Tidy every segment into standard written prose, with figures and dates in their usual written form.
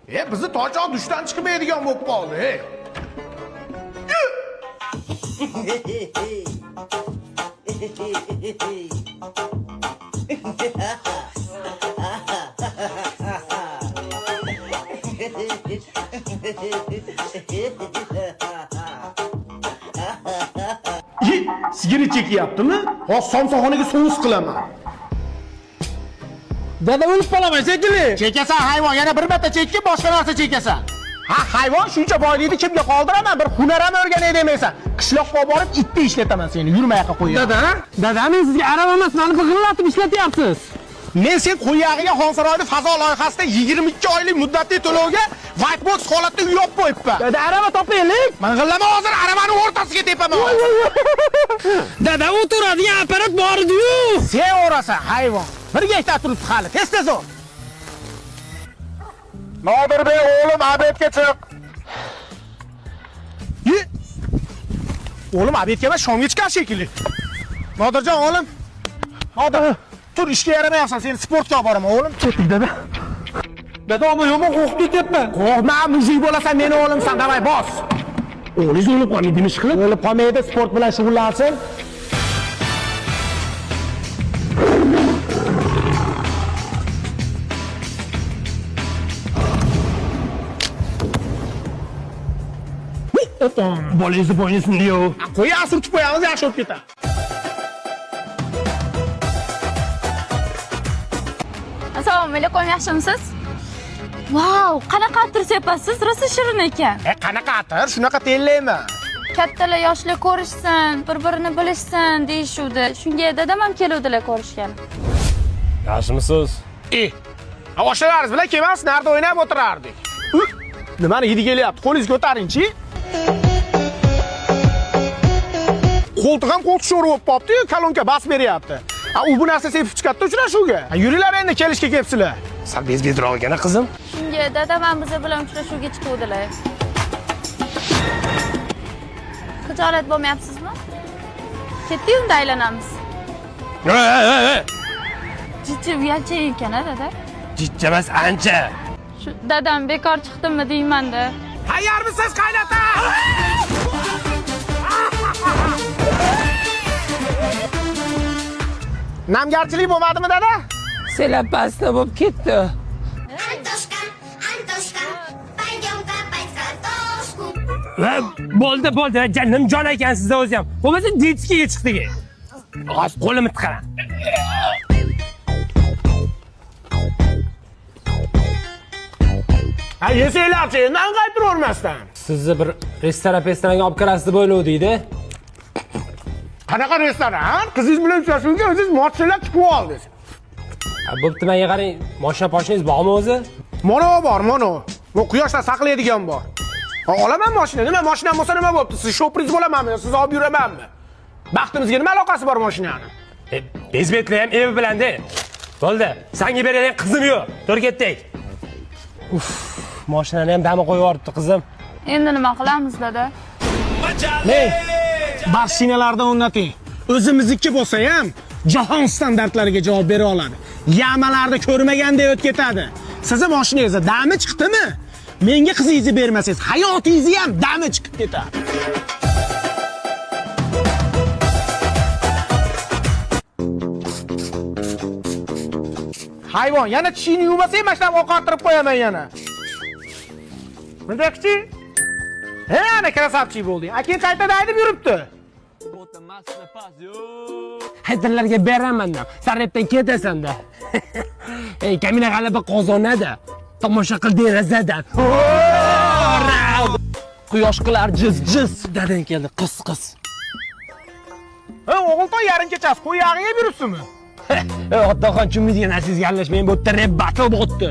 Bizni Toychoq dushdan chiqmaydigan bo'lib qoldi, ey. Sigaret chekyaptimi? Hozir somsaxonaga sous qilaman. Dada o'lib qolaman shekilli. Chekasan hayvon, yana bir marta chekki, boshqa narsa chekasan. Ha, hayvon shuncha boylikni kimga qoldiraman? Bir hunar ham o'rganay demaysan. Qishloqqa olib borib itni ishlataman seni, yurma yoqqa qo'yib. Dada, dada men sizga arava emas, mani big'illatib ishlatyapsiz. Men sen qo'yog'iga Xonsaroyni fazo loyihasida 22 oylik muddatli to'lovga white box holatda uy olib qo'yibman. Dada arava topaylik. Ming'illama hozir aravani o'rtasiga tepaman. Dada o'tiradigan apparat bor edi-yu. Sen o'rasan hayvon. Bir gektar turibdi hali, tez-tez o'r. Nodirbek o'g'lim obedga chiq. Ye. O'g'lim obedga emas, shomga chiqar shekilli. Nodirjon o'g'lim. Nodir, tur ishga yaramayapsan, seni sportga olib boraman o'g'lim. Ketdik dada. Dada, ammo yomon qo'rqib ketyapman. Qo'rqma, mujik bo'lasan, meni o'g'limsan, davay bos. O'g'lingiz o'lib qolmaydimi ish qilib? O'lib qolmaydi, sport bilan shug'ullansin. Bolangizni bo'yni sindi-yu. Qo'ya surtib qo'yamiz, yaxshi bo'lib ketadi. Assalomu alaykum, yaxshimisiz? Vau, qanaqa atir sepasiz? Rosa shirin ekan. Qanaqa atir? Shunaqa tellayman. Kattalar yoshlar ko'rishsin, bir-birini bilishsin deyishuvdi. Shunga dadam ham keluvdilar ko'rishgan. Yaxshimisiz? Oshnalaringiz bilan kelmas, narda o'ynab o'tirardik. Nimani hidi kelyapti? Qo'lingizni ko'taringchi. Qo'ltiq ham qo'ltiq sho'ri bo'lib qolibdi-yu, kolonka bas beryapti. U bu narsa sepib chiqadi uchrashuvga. Yuringlar endi kelishga kelibsizlar. Sal bezbedroq ekan qizim. Shunga dadam ham biz bilan uchrashuvga chiquvdilar. Xijolat bo'lmayapsizmi? Ketdik unda aylanamiz. Jijji uyalchak ekan a dada. Jijja emas, ancha. Shu dadam bekor chiqdimmi deyman-da. Tayyormisiz qaynota? Namgarchilik bo'lmadimi dada? Senlar pastda bo'lib ketdi. Antoshka, Antoshka, пойдем копать картошку. Va bo'ldi, bo'ldi. Nimjon ekansizda o'zi ham. Bo'lmasa detskiga chiqdik. Hozir qo'limni tiqaman. Ha, yesanglarchi, endi anqaytiravermasdan. Sizni bir restoran restoranga olib kirasiz deb o'ylovdik-da. Qanaqa restoran? Qizingiz bilan uchrashuvga o'zingiz mashinalar chiqib oldingiz. Bo'pti, menga qarang, mashina poshingiz bormi o'zi? Mono bor, mono. Bu quyoshdan saqlaydigan bor. Ha, olaman mashina. Nima mashinam bo'lsa nima bo'pti? Siz sho'pringiz bo'lamanmi? Siz olib yuramanmi? Baxtimizga nima aloqasi bor mashinani? Bezbetlar ham evi bilan-da. Bo'ldi, senga beradigan qizim yo'q. Tur ketdik. Uf, mashinani ham dami qo'yib yuboribdi qizim. Endi nima qilamiz dada? Ey, mashinalardan o'rnating. O'zimizniki bo'lsa ham jahon standartlariga javob bera oladi. Yamalarni ko'rmagandek o'tib ketadi. Sizni mashinangizda dami chiqdimi? Menga qizingizni bermasangiz, hayotingizni ham dami chiqib ketadi. Hayvon, yana tishingni yuvmasang, mana shunaqa oqartirib qo'yaman yana. Bundaqchi? He, ana krasavchik bo'lding. Akin qaytadan aytib yuribdi. Haydarlarga beraman-da. San repdan ketasan-da. Ey, kamina g'alaba qozonadi. Tomosha qil derazadan. Quyosh qilar jiz-jiz. Dadang keldi, qiz qiz. Ha, o'g'iltoy yarim kechasi qo'yog'iga yeb yuribsizmi? Otaxon tushunmaydigan narsangizga aralashmang, bu yerda rep battle bo'lyapti.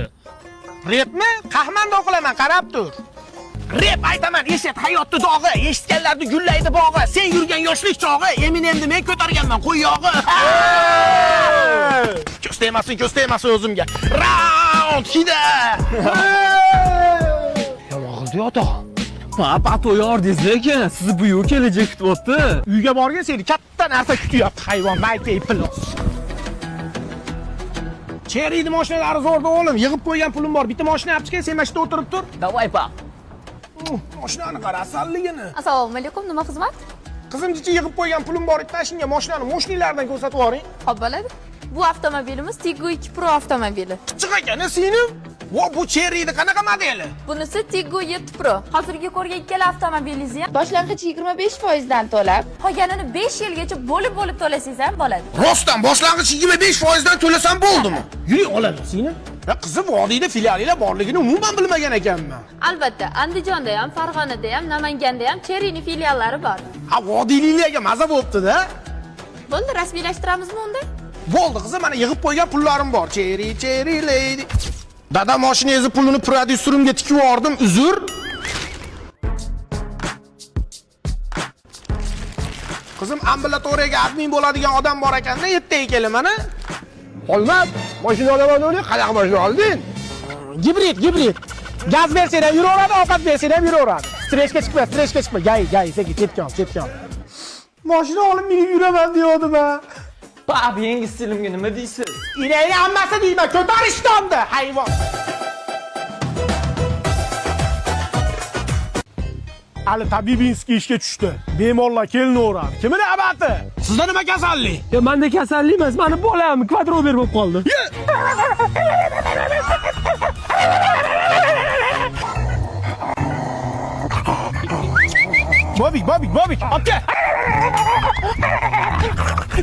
Repmi? Qahmandon qilaman, qarab tur. Rep aytaman, eshit hayotni dog'i, eshitganlarni gullaydi bog'i. Sen yurgan yoshlik chog'i, Eminemni men ko'targanman qo'yog'i. Ko'z tegmasin, ko'z tegmasin o'zimga. Round hida. Yomon qildi otaxon. Papa to'yordingiz lekin sizni buyuk kelajak kutyapti. Uyga borgin seni katta narsa kutyapti hayvon, Maytay plus. Chery'ni mashinalari zo'rda o'g'lim. Yig'ib qo'ygan pulim bor. Bitta mashina olib chiqay, sen mana shu yerda o'tirib tur. Давай, пап. Mashinani qara, asalligini. Assalomu alaykum, nima xizmat? Qizim, jicha yig'ib qo'ygan pulim bor edi, shunga mashinani moshinalaridan ko'rsatib yuboring. Xo'p, bo'ladi. Bu avtomobilimiz Tiggo 2 Pro avtomobili. Qichiq ekan, singlim. Vo, bu Chery'ni qanaqa modeli? Bunisi Tiggo 7 Pro. Hozirgi ko'rgan ikkala avtomobilingizni ham boshlang'ich 25% dan to'lab, qolganini 5 yilgacha bo'lib-bo'lib to'lasangiz ham bo'ladi. Rostdan boshlang'ich 25% dan to'lasam bo'ldimi? Yuring, olaman, singlim. Ya qizim, vodiyda filialinglar borligini umuman bilmagan ekanman. Albatta, Andijonda ham, Farg'onada ham, Namanganda ham Chery'ning filiallari bor. Ha, vodiyliklarga maza bo'pti-da. Bo'ldi, rasmiylashtiramizmi unda? Bo'ldi qizim, mana yig'ib qo'ygan pullarim bor. Chery, Chery lady. Dada, mashinangizni pulini prodyuserimga tikib yubordim, uzr. Qizim, ambulatoriyaga admin bo'ladigan odam bor ekanda, ertaga kelin mana. Olmab, mashina olaman o'ylaydi, qanaqa mashina olding? Gibrid, gibrid. Gaz bersang ham yuraveradi, ovqat bersang ham yuraveradi. Stressga chiqma, stressga chiqma. Gay, gay, sekin chetga ol, chetga ol. Mashina olib minib yuraman degandim ha. Пап, yangi stilimga nima deysiz? Inayni hammasi deyman, ko'tar ishtonni, hayvon. Ali tabibinskiy ishga tushdi. Bemorlar kelinaveradi. Kimini abati? Sizda nima kasallik? Yo, menda kasallik emas, mani bolam kvadrober bo'lib qoldi. Bobik, Bobik, Bobik, olib kel.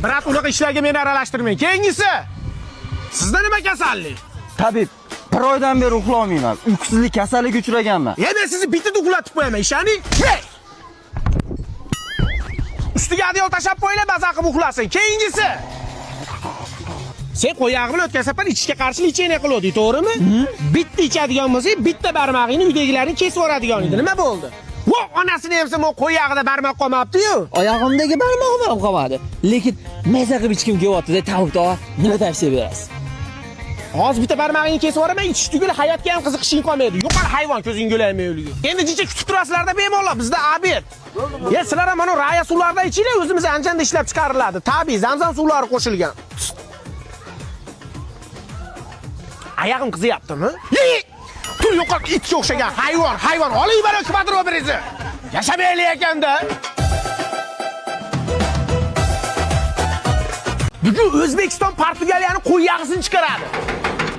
Брат, unaqa ishlarga meni aralashtirmang. Keyingisi. Sizda nima kasallik? Tabib, bir oydan beri uxlolmayman. Uyqusizlik kasalligiga uchraganman. Ya men sizni bittada uxlatib qo'yaman, ishoning. Hey! Ustiga adyol tashlab qo'yinglar, maza qilib uxlasin. Keyingisi. Sen qo'yog'i bilan o'tgan safar ichishga qarshi лечение qiluvding, to'g'rimi? Bitta ichadigan bo'lsang, bitta barmog'ingni uydagilarni kesib yuboradigan edi. Nima bo'ldi? Vo, onasini emsa, mo qo'yog'ida barmoq qolmabdi-yu. Oyog'imdagi barmog'im ham qolmadi. Lekin maza qilib ichkim kelyapti-da, tabib tog'a, nima tavsiya berasiz? Hozir bitta barmog'ingni kesib yuboraman, ichish tugul hayotga ham qiziqishing qolmaydi. Yo'qol hayvon, ko'zing ko'rolmay o'ligi. Endi jicha kutib turasizlarda bemorlar, bizda обед. Ya sizlar ham mana raya suvlaridan ichinglar, o'zimiz Andijonda ishlab chiqariladi. Tabiiy zamzam suvlari qo'shilgan. Oyog'im qiziyaptimi? Yi! Tur, yo'qol, itga o'xshagan hayvon, hayvon, oling mana kvadroberingizni. Yashamaylik ekanda. Bugun O'zbekiston Portugaliyani qo'yyag'isini chiqaradi.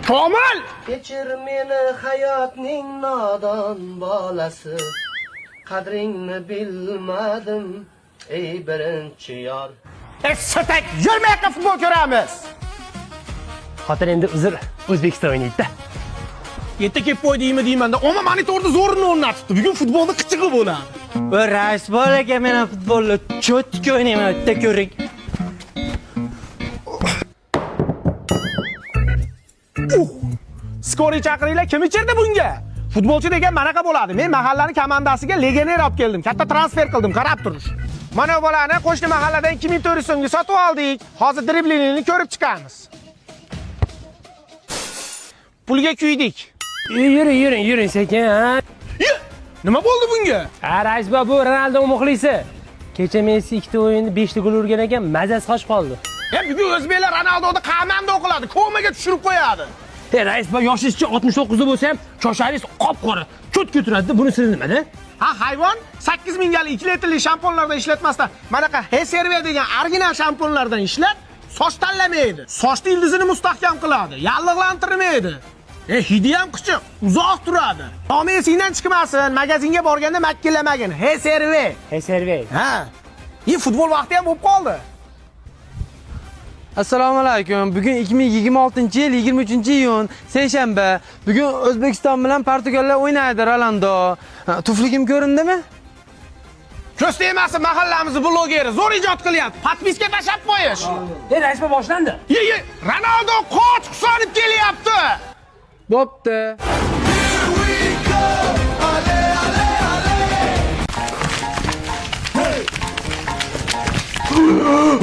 Komil! Kechir meni, hayotning nodon bolasi, qadringni bilmadim, ey birinchi yor. E, sotak, yurmayotgan futbol ko'ramiz. Xotin endi uzr, O'zbekiston o'ynaydi-da. Yerda kelib qo'ydingmi deymanda, omma monitorni zo'rini o'rnatibdi. Bugun futbolni qichig'i bo'ladi. Rais bor aka, men ham futbolni cho'tka o'ynayman, bitta ko'ring. Скорый chaqiringlar, kim ichirdi bunga? Futbolchi degan manaqa bo'ladi. Men mahallani komandasiga legioner olib keldim. Katta transfer qildim, qarab turish. Mana bu bolani qo'shni mahalladan 2400 so'mga sotib oldik. Hozir driblingini ko'rib chiqamiz. Pulga kuydik. Yuring, yuring, yuring sekin, ha. Ye, nima bo'ldi bunga? Ha, rais bu Ronaldo muxlisi. Kecha Messi ikkita o'yinda 5 ta gol urgan ekan, mazasi qochib qoldi. Ya bugun o'zbeklar Ronaldoni qamamda o'qiladi, komaga tushirib qo'yadi. E, rais bu yoshingizcha 69 da bo'lsa ham, chosharingiz qop-qora, cho'tka turadi-da, buni siri nimada? Ha, hayvon, 8 mingalik 2 litrli shampunlardan ishlatmasdan, manaqa HSRV degan original shampunlardan ishlat, soch tanlamaydi. Sochni ildizini mustahkam qiladi, yallig'lantirmaydi. Hidi ham qichiq, uzoq turadi. Nomi esingdan chiqmasin, magazinga borganda makillamagin. HSRV. HSRV. Ha. Futbol vaqti ham bo'lib qoldi. Assalomu alaykum. Bugun 2026-yil 23-iyun, seshanba. Bugun O'zbekiston bilan Portugaliya o'ynaydi, Rolando. Tufligim ko'rindimi? Ko'z tegmasin, mahallamizni blogeri zo'r ijod qilyapti. Подписка tashlab qo'yish. E, rais bu boshlandi. Ye, ye, Ronaldo qoch husanib kelyapti. Bo'pti.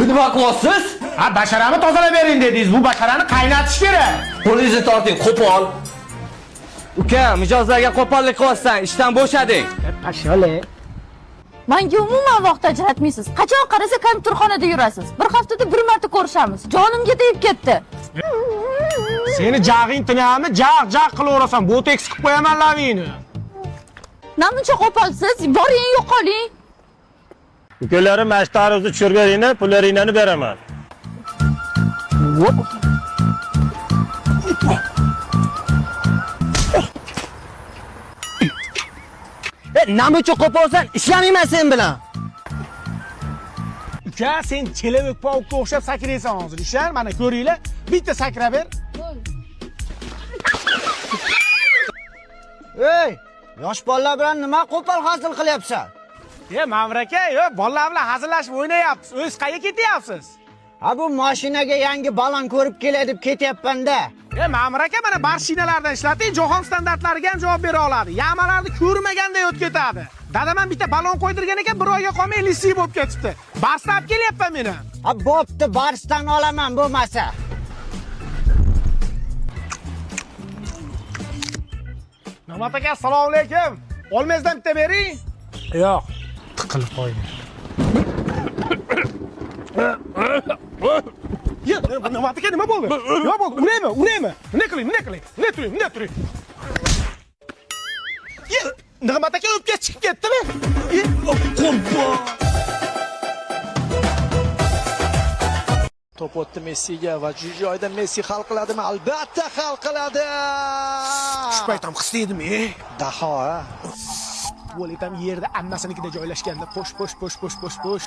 Nima qilyapsiz? Ha, basharani tozalab bering dedingiz. Bu basharani qaynatish kerak. Qo'lingizni torting, qo'pol. Uka, mijozlarga qo'pollik qilyapsan, ishdan bo'shading. Pashole. Menga umuman vaqt ajratmaysiz. Qachon qarasa kompyuterxonada yurasiz. Bir haftada bir marta ko'rishamiz. Jonimga tegib ketdi. Seni jag'ing tinami? Jag' jag' qilaverasan. Boteks qilib qo'yaman lavingni. Namuncha qo'polsiz? Boring, yo'qoling. Ukalarim, mana shu tarvuzni tushirib beringlar, pullaringlarni beraman. Namuncha qo'polsan, ishlamayman sen bilan. Uka, sen chelevik paukka o'xshab sakraysan hozir. Ishlar, mana ko'ringlar. Bitta sakrab ber. Ey, yosh bolalar bilan nima qo'pol hazil qilyapsan? E, Mavr aka, yo, bolalar bilan hazillashib o'ynayapsiz. O'z qayerga ketyapsiz? Ha, bu mashinaga yangi balon ko'rib kelay deb ketyapman-da. E, Ma'mur aka, mana barshinalardan ishlating, jahon standartlariga ham javob bera oladi. Yamalarni ko'rmaganday o'tib ketadi. Dadam ham bitta balon qo'ydirgan ekan, bir oyga qolmay lisiy bo'lib ketibdi. Barsni olib kelyapman meni. Ha, bo'pti, barsdan olaman bo'lmasa. Nig'mat aka, assalomu alaykum. Olmangizdan bitta bering. Yo'q. Tiqilib qo'ydi. Ye, Nig'mat aka, nima bo'ldi? Nima bo'ldi? Uraymi? Uraymi? Nima qiling? Nima qiling? Nima turing? Nima turing? Ye, Nig'mat aka o'pka chiqib ketdimi? Ye, qurbon. To'p o'tdi Messiga va joyda Messi hal qiladimi? Albatta hal qiladi. Shu payt ham his edim, e. Daho, ha. Tualet ham yerda ammasinikida joylashganda. Posh, posh, posh, posh, posh, posh.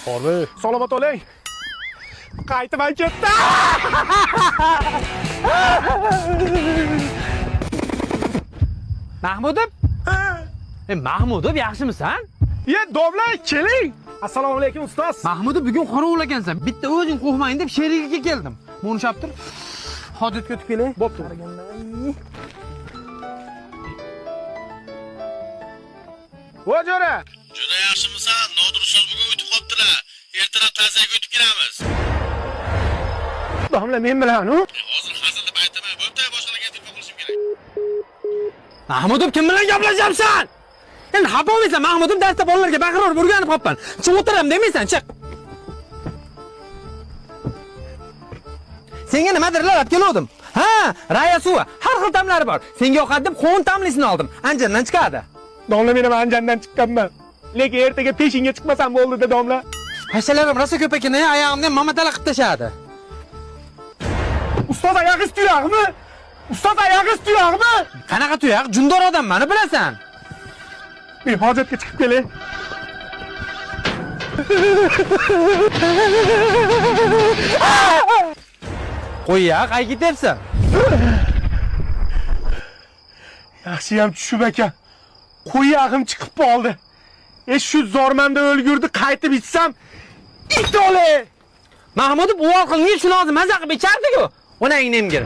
Bormi? Salomat oling. Qaytib ham ketdi. Mahmudov? E, Mahmudov, yaxshimisan? Ye, domla, keling. Assalomu alaykum, ustoz. Mahmudov, bugun qorovul ekansan. Bitta o'zing qo'rqmagin deb sherigiga keldim. Buni ushlab tur. Hojatga o'tib kelay. Bo'pti. Vo jo'ra. Juda yaxshimisan? Nodir ustoz bugun o'tib qolibdilar. Ertalab taziyaga o'tib kelamiz. Domla men bilan, u? Hozir hazil deb aytaman. Bo'pti, boshqalarga telefon qilishim kerak. Mahmudov, kim bilan gaplashyapsan? Endi xafa bo'lmaysan, Mahmudov, darsda bolalarga baqirib o'rganib qolibman. Chiq o'tiram demaysan, chiq. Senga nimadirlar olib keluvdim. Ha, raya suvi, har xil ta'mlari bor. Senga yoqadi deb qo'n ta'mlisini oldim. Anjandan chiqadi. Domla, men ham Anjandan chiqqanman. Lekin ertaga peshinga chiqmasam bo'ldi-da, domla. Hashalarim rosa ko'p ekan, oyog'imni ham mamatala qilib tashladi. Ustoz, oyog'ingiz tuyog'mi? Ustoz, oyog'ingiz tuyog'mi? Qanaqa tuyoq? Jundor odam mani bilasan. Men hojatga chiqib kelay. Qo'y-ya, qayerga ketyapsan? Yaxshiyam tushib ekan. Qo'yag'im chiqib qoldi. E, shu zormanda o'lgurdi, qaytib ichsam it o'le. Mahmudov, uvol qilingan shuni hozir maza qilib ichardi-ku. Onangni emgir.